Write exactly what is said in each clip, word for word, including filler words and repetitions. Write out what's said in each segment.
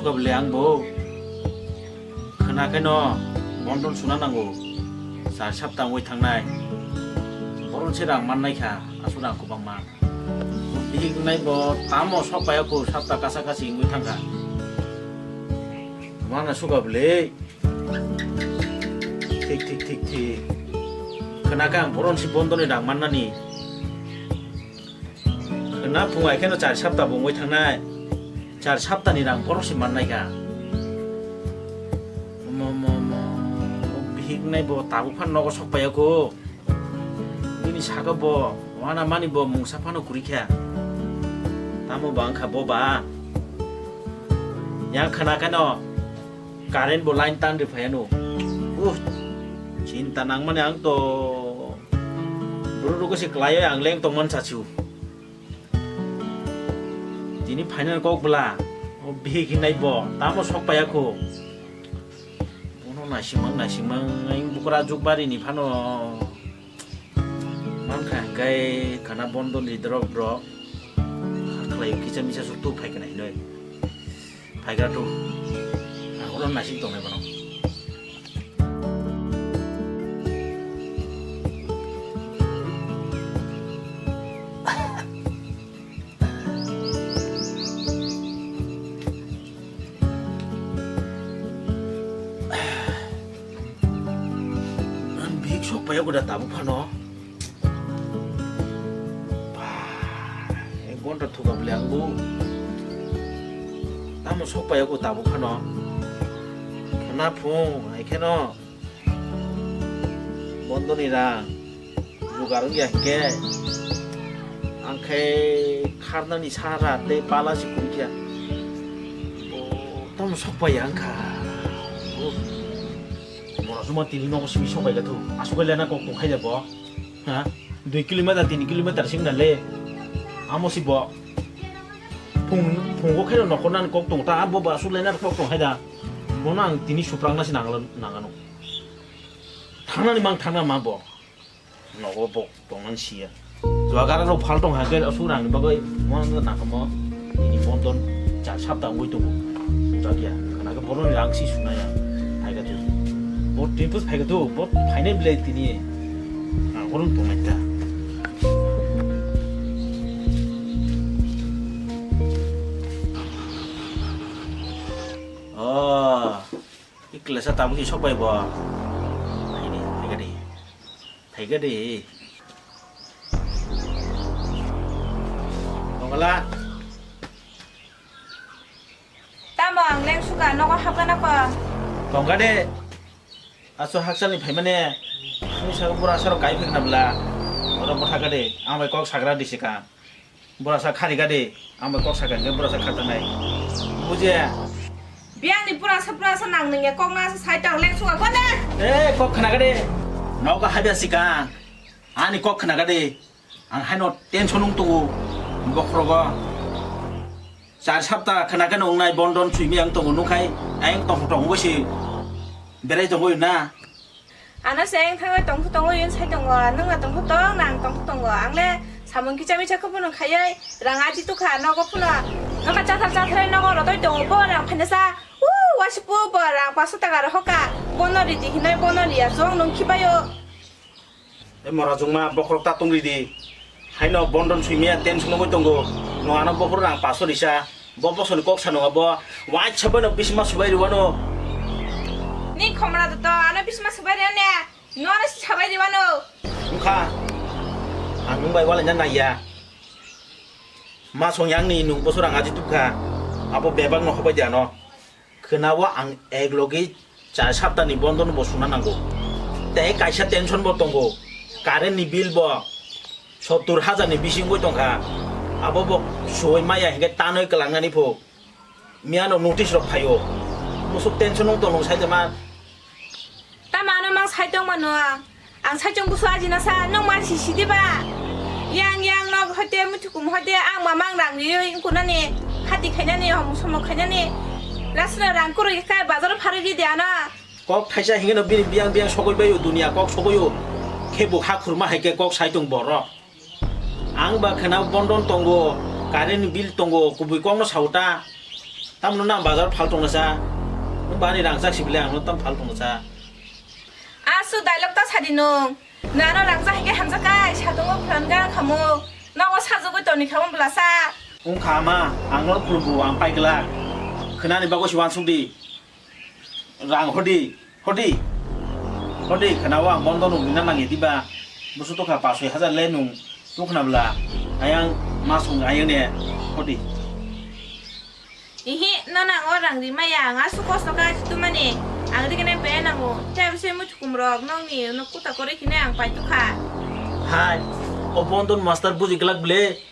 Kobole ang bo khwna khe no bondon suna nango, char sapta wngwi thangnai. Boron se rang mannai kha, aswk rang kwbangma. Bihik wngnai bo tamo sok paiya kho, sapta kasa kasi wngwi thangkha. Mana suga bwle. Thik, thik, thik, thik. Khwna khe ang boron si bondoni rang mannani. Khwna phung ai kheno char sapta bo wngwi thangnai. Char saptani rang boron si mannai kha. Mo, mo, mo. Bihik wngnai bo tabuk phan nogo sok paiya kho. Bini saka bo, wana mani bo mungsa phano kwrwi kha. Tamo ba wngkha bo ba? Yang khwna khe no current bo line tan ri phaiya no. Uh, chinta nangmani ang to. Buru rugo se kwlaiyo ang leng tongmani chachu. Tini final kok bwla. O bihik hinai bo, tamo sok paiya kho. Bono naisingmang, naisingmang, ang bukra jukbari ni phano mankha, hingkai khana bondo lidrok bro. Khlai kisa misa suk tu phai kana hinoi. Phai gra tu. Ang oro naising tongnai bono. Ang bihik sok paiya kho da tabuk phano. Ba, ek ghonta thuka bwle ang bo. Tamo sok paiya kho tabuk phano. Khwna phung, hai kheno. Bondoni rang jugar wngya hinkhe ang khe kharnani sara tei pala se kwrwi kha. Bo tamo sok paiya wngkha. Bo mora suma tini nogo simi sok pai kha thu. Aswk le na kok tong khai de bo. Ha? Dui kilometer, tini kilometer sing na le. Amo si bo. Phung, phungo khe nokhornani kok tong ta, abo bo aswk le na kok tong khai da. Bono ang tini suprang na se nang, nangano. Thangnani mang thangna ma bo. Nogo bo tongmani siya. Juagara rok phal tong hakhe aswk rangni bagwi mo nangkha mo. Ini bondon cha sapta wngwi tongo. Jagiya khana khe boroni rang si sunaya. Phai kha tu. Bo tripus phai kha tu. Bo phainai belai tini. Ang borom tongnai ta. Oh. Iklesa tabuk si sok bai bo. Phaidi, phaigadi. Phaigadi. Tongala. Tamo ang leng suka nogo hapgana ko. Tongkade. Aso haksa ni phaimane. Ni sa bura saro kai phikna bla. Oro botha kade. Ang bai kok sagra disika. Borasa khani gade, ang bai kok sakha hingke borasa khatanai. Bujia? Biyangni borasa borasa nang nungya kok na sai tang leng sunga gone. Eh, kok khana gade. Nogo habya sika. Ani kok khana gade. Ang haino tension nung tungu. Bokhrogo. Char sapta khana khe nung nai bondon suimi ang tongo nung khai. Ang tong tong bosi. Berai tongo na. Ano se ang thangwi tongthu tongo, yun sai tongo, nwng na tongthu tong, nang tongthu tongo. Ang le samung kicha micha khe phunung khaiwi rang aji tukha, nogo phuno nokha chathar chathar nogo rotoi tongo, bo rang phainasa, u, wasipu bo rang paso taka rohoka, bono ridi hinoi bono liya, chwng nung khibaio. E mora jungma bokhorok ta tong ridi. Haino bondon suimiya tension nugwi tongo. No ano bokhorok rang paso risa. Bo bosoni kok sanunga bo. Waisa bono bisima subai riwano. Ni khomra to ano bisima subai riwano. No ano sabai riwano. Wngkha. Ang nwng bai walaina naiya. Ma song yang ni nung boso rang aji tukha. Abo bebak no hobai de ano. Khwnao ang ek logi char saptani bondo no bo suna nango. Tei kaisa tension bo tongo. Current ni bill bo sottur hajar ni bisingwi tongkha. Abo bo suwi maya hinkhe tanwi kwlangnani pho. Miyano notice rok phaio. Musuk tension wng tongo sai ma. Tamo ano mang sai tong mano ang. Ang saichung busu ajina sa, nung mansi sidi ba? Yang, yang, nok hoite, muchukum hoite, ang mamang rang riyo, ingkunani, hati khainani, homo somo khainani. Rasna rang kuru ikai, bazar phari di de ano. Kok thaisa hingeno bini biyang biyang sogoi bayo, dunia kok sogoyo. Khe bo ha khurma hai khe kok saitung borok. Ang ba khena bondon tongo, current bill tongo, kubui kokno sauta. Tamno nang bazar phal tongna sa. Nwng bani rang chak sibile ang tam phal tongna sa. Asu dialogue ta sadi nung. Nano rang chak hike hamjak kai, satungo phuran ga khamo. Nogo sajagwi toni khamo bwlasa. Wng kha ma, ang no khulumbu ang pai glak. Khwnani bagwi si wansuk di. Rang hodi, hodi. Hodi khwnawo ang bondo nung nina nangya diba. Busu tokha pas soi hajar le nung tukhna bwla. Ayang masung ayang ne hodi. Ihi, no nang o rang ri maya, ang asu kosto ka tumani, ang ri kene pe nango, te abise muchukum rok, nong ni, no kuta kore kine ang pai tukha. Hai, o Bondon master buji glak ble,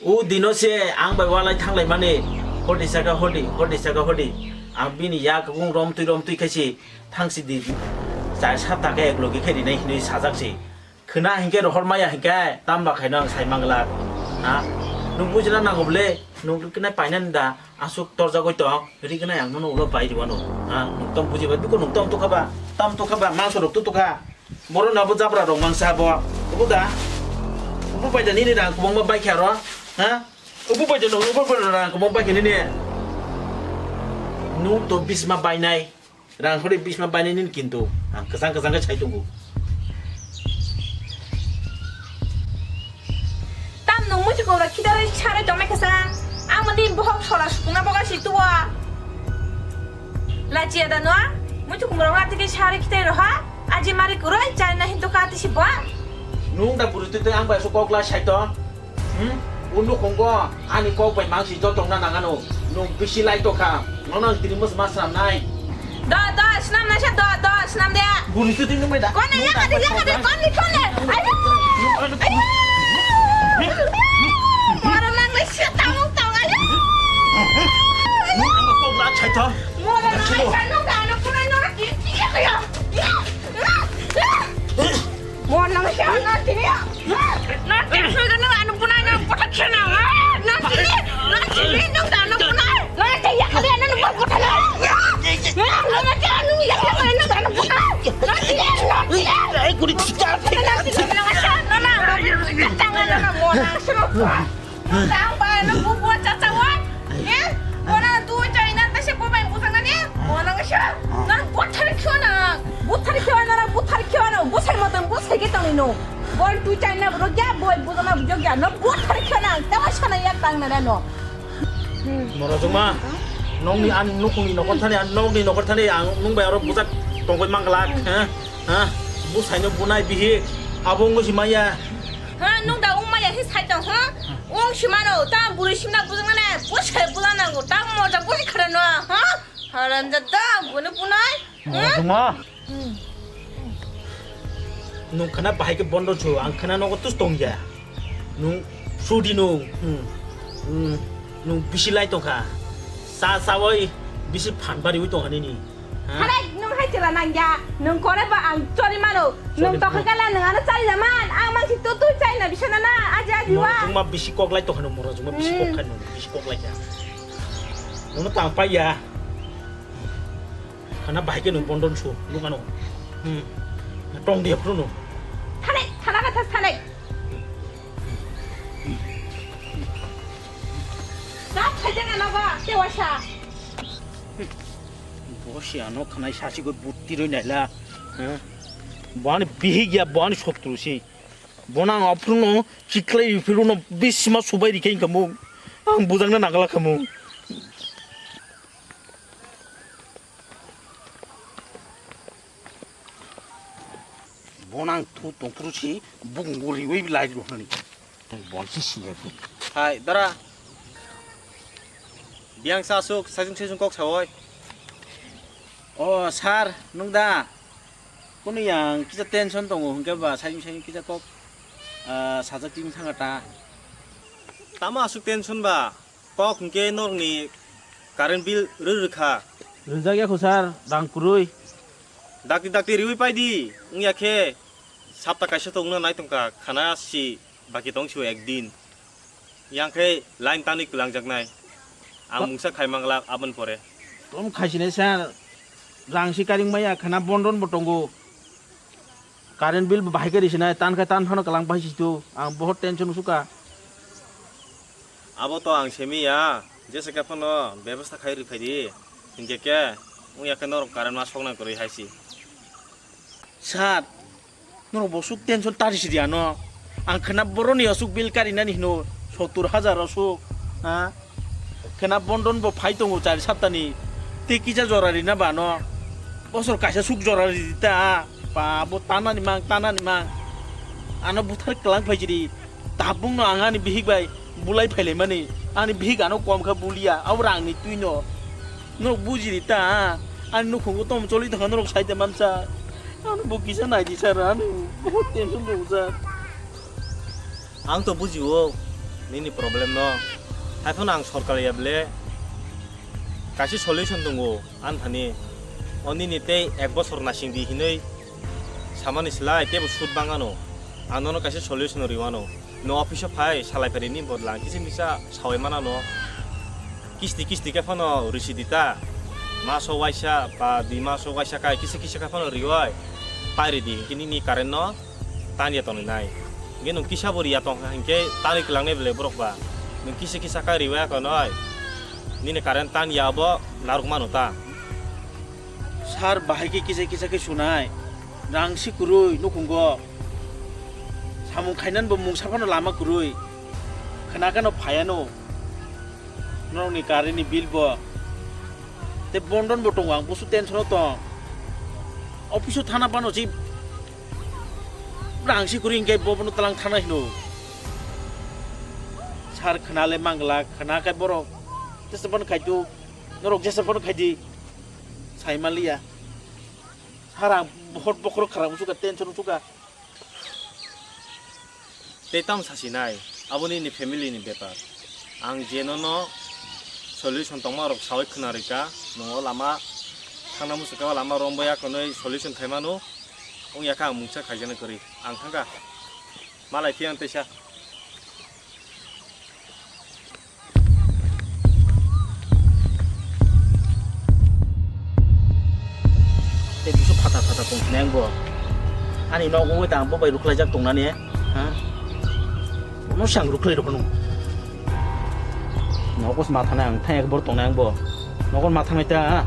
o dino se ang bai walai thanglai mani, hodi saka hodi, hodi saka hodi, ang bini yak gung rom tui rom tui kaisi, thangsi di, chai sat taka ek logi khe rinai hinui sajak si. Khwna hinkhe rohor maya hinkhe tamba khaino ang sai manglak. Ha? Nwng bujina nango bole, nwng rwknai painani da, aswk torjagwi tong, rwknai ang nono ulo pai rwano. Ha? Nwng tong bujiba, biko nwng tong tukha ba, tam tukha ba, mangso rok tu tukha. Boro nabo jabra rok mangsa bo. Obo da? Obo bai da nini rang kwbangma bai kha ro? Ha? Obo bai da nwng obo bai rang kwbangma bai kha nini? Nwng to bisma bainai. Rang hori bisma bainai nini kintu ang kwchang kwchang khe sai tongo. Tam nung muitu kobra khidaroi sarai tongmai kasa. Ang mani bohok sora sukuna boga si tuwa. Lachi ada no. Muitu kobra wa tike sarai khitai roha. Aji mari kuroi chari na hintu kati si bo. Nung da buru tu ang bai so kok la sai to. Hmm? O nukhungo ani kok bai mangsi jotongna nangano. Nwng bisi lai tokha. Nono ang tini mus ma swnamnai. Do, do, swnamnai se do, do, swnam de. Buri se tini mai da. Kone ya kade, ya kade, kone, kone. Ayo. Ayo. Moro nang le se tang tang ayo. Nwng ang kok la chai to. Moro nang le se nang da no kunai no ki ki ya ya. Mo nang siya na tini ya. Na tini siya na anu punai na puta kena. Na tini, na tini nung da anu punai. Na tini ya kali anu nung puta na. Na tini anu ya kali nung da anu punai. Na tini, na tini. Ai, kuri kita. Na tini na siya na na. Tangan na mo na siya. Tang ba no bu bu cha cha wa. Eh? Bona tu chai na ta se bo bai bu thang na ne. Bona ga sha. Na bu thar khyo na. Bu thar khyo na, bu thar khyo na. Bu sai ma tan bu sai ke tang no. Bol tu chai na bro kya boy bu na bu kya no bu thar khyo na. Ta wa sha na ya tang na no. Moro juma. Nong ni an nukung ni nokor thani an nong ni nokor thani ang nung bai aro bujak tongoi mangla. Ha? Ha? Bu sai no bunai bihi. Abo ngo si maya. Ha, nung da wng maya hi sai tong, ha? Wng si mano, ta buri simna bujang nane, bo sai bula nango, ta moja bo si khara no, ha? Haram jada, buni punai, ha? Moja ma. Hmm. Nung khana bahai ke bondo chu, ang khana nogo tus tong ya. Nung sudi nung, hmm. Hmm. Nung bisi lai tong kha. Sa sa oi, bisi phan bari oi tong kha nini. Ha? Harai, nwng hai chwla nangya. Nwng kore ba ang chori mano. Nwng tokha gala nwng ano chari jaman. Ang mangsi tu tu chai na bisana na. Aji aji wa. Moro juma bisi kok lai tokha no, moro juma bisi kok khai no, bisi kok lai kha. Nwng tang pai ya. Khana bahai ke nwng bondon su, nwng ano. Hmm. Tong dia phru no. Thanai, thana ka thas thanai. Sa thai jana na ba, te wa sa. Bo se ano khanai sasi go butti roi naila. Ha? Bo ani bihik ya, bo ani sotru si. Bo nang aphuru no chiklai phiru no bisma subai rikhe kamo. Ang bujang na nagala kamo. Bo nang thu tongphuru si bung riwi lai rok nani. Tong bon si siya. Hai, dara. Biyang sa asuk, sajung sajung kok sawoi. O, sir, nung da. Kunu yang kisa tension tongo, hingke ba sajung sajung kisa kok, ah, sajak ting thanga ta. Tama asuk tension ba? Kok hingke norni current bill rw rwkha. Rwjak ya kho sir, rang kwrwi. Dakti dakti riwi paidi, wngya khe sapta kaisa tongna nai tongkha, khana si baki tong sio ekdin. Yang khe line tani kwlangjaknai. Ang mungsa khai manglak aboni pore. Tom khaisinai sir, rang si karing maya khana bondon bo tongo. Current bill bo bahai khe risinai, tan khe tan phano kwlang pai situ. Ang bohot tension usukha. Abo to ang simi ya. Jesa khe phano bebostha khai rwphai di. Hinkhe khe wngya khe norok current ma soknai kwrwi hai si. Sir, norok bo suk tension tari sidi ano. Ang khna boroni asuk bill karinani hino sottur hajar asuk. Ha? Khna bondon bo phai tongo chari saptani. Tei kisa jora rina ba ano. Bosor kaisa suk jora ridi ta. Ba bo tanani mang, tanani mang. Ano buthar klang phai jiri. Tabung no ang ani bihik bai bulai phailaimani. Ani bihik ano kom kha bulia. Abo rang ni twi no. Norok bujiri ta. Ani nukhungo tom choli tongkha norok saida mansa. Ano bo kisa naidi sir, ano bo tension tongo sir. Ang to bujio nini problem no. Haiphano ang sorkar ya bele kaisa solution tongo. Ani thani o nini tei ek bosor nasing di hinwi samani slai teibo sud bangano. Ang nono kaisa solution rwano. No office o phai salai phari ni bodla ang kisa misa sawi manano. Kisti kisti khe phano risi di ta. Maso waisa ba di maso waisa kai kisa kisa khe phano riwai. Pai ridi hinkhe nini current no tanya tonwi nai. Hinkhe nwng kisa bo riya tongkha hinkhe tanwi kwlangnai belai borok ba. Nwng kisa kisa kai riwai akonoi. Nini current tan ya abo narwk mano ta. Sir, bahai khe kisa kisa khe sunai. Rang si kwrwi nukhungo. Samung khainani bo mungsa phano lama kwrwi. Khna kheno phaiano. Norokni current ni bill bo. Tei bondon bo tongo, ang busu tension o tong. Office o thana phano si rang si kwrwi hinkhe bo bono tlang thana hino. Sir khna le mangla, khna khe borok. Jesa phano khai tu, norok jesa phano khai di. Sai manliya. Sir ang hot bokhorok khara uchuka, tension uchuka. Tei tamo sasinai, abo nini family ni bepar. Ang je nono solution tongma rok sawi khna rika, nwng o lama thangna muchung khe o lama rombai akonoi solution khai mano, wngya khe ang mungsa khaijana kwrwi. Ang thangkha, malai phiya ang teisa. Tei busu phatar phatar tong sinai ang bo. Ani nogo wngwi tang bo bai rukhlaijak tongnani, ha? Bono se ang rukhlai rw phano. Nogo se ma thanai ang thang ekbor tongnai ang bo. Nogo ma thangnai ta, ha?